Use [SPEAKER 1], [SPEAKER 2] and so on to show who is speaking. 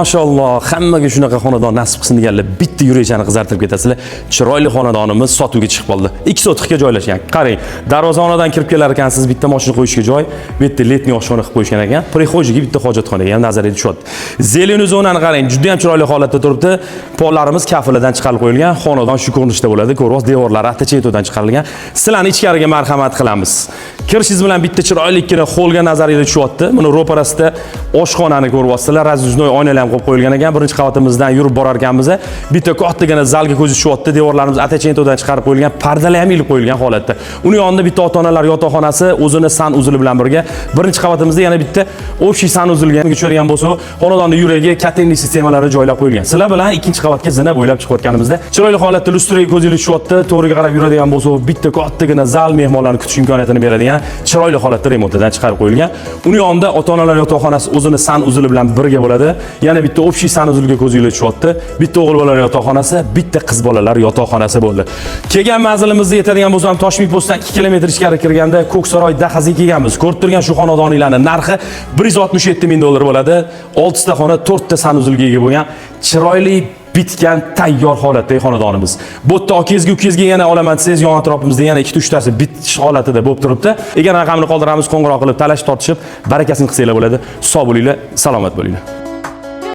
[SPEAKER 1] Mashalloh, hammaga shunaqa xonadon nasib qilsin deganlar bitta yurakchani qizartirib ketasizlar. Chiroyli xonadonimiz sotuvga chiqib qoldi. 2 sotixga joylashgan. Qarang, darvozaxonadan kirib kelar ekansiz, bitta mashina qo'yishga joy, bu yerda летний oshxona qilib qo'yishgan ekan. Прихожий ga bitta hojatxonaga ham nazaringiz tushyapti. Зеленый zonani qarang, juda ham chiroyli holatda turibdi. Pollarimiz kafilidan chiqarib qo'yilgan. Xonadon shu ko'rinishda bo'ladi. Ko'ryapsiz, devorlari attachetodan chiqarilgan. Sizlarni ichkariga marhamat qilamiz. Kirishingiz bilan bitta chiroylikkina holga nazaringiz tushyapti. Buni ro'parasida oshxonani ko'ryapsizlar. Раздвижной oynalar ham qo'yib qo'yilgan ekan. Birinchi qavatimizdan yurib borar ekanmiz, bitta kattagina zalga ko'zingiz tushyapti. Devorlarimiz attachetodan chiqarib qo'yilgan, pardalar ham ilib qo'yilgan holatda. Uni yonida bitta ota-onalar yotoqxonasi o'zini санузел i bilan birga. Birinchi qavatimizda yana bitta общий санузел ga tushadigan bo'lsa, xonadonning yuragi котельный sistemalari joylab qo'yilgan. Sizlar bilan ikkinchi qavatga zina bo'ylab chiqayotganimizda chiroyli holatda lyustraga ko'zingiz tushyapti. To'g'riga qarab yuradigan bo'lsa, bitta kattagina zal mehmonlarni kutish imkoniyatini beradigan chiroyli holatda remontdan chiqarib qo'yilgan. Uni yonida ota-onalar yotoqxonasi o'zini санузел i bilan birga bo'ladi. Yana bitta общий санузел ga ko'zingiz tushyapti. Bitta o'g'il bolalar yotoqxonasi, bitta qiz bolalar yotoqxonasi bo'ldi. Kelgan manzilimizga yetadigan bo'lsam, Toshmi postdan 2 kilometr ichkari kirganda Ko'ksaroy dahasiga kelganmiz. Ko'rib turgan shu xonadoninglarning narxi 167 ming dollar bo'ladi. 6 ta xona, 4 ta санузел ga ega bo'lgan chiroyli bitgan tayyor holatdagi xonadonimiz. Bu yerda akangizga, ukangizga yana olaman desangiz, yon atrofimizda yana ikkita uchtasi bitish holatida bo'lib turibdi. Ega raqamini qoldiramiz, qo'ng'iroq qilib talash tortishib, barakasini qilsanglar bo'ladi. Sog' bo'linglar, salomat bo'linglar.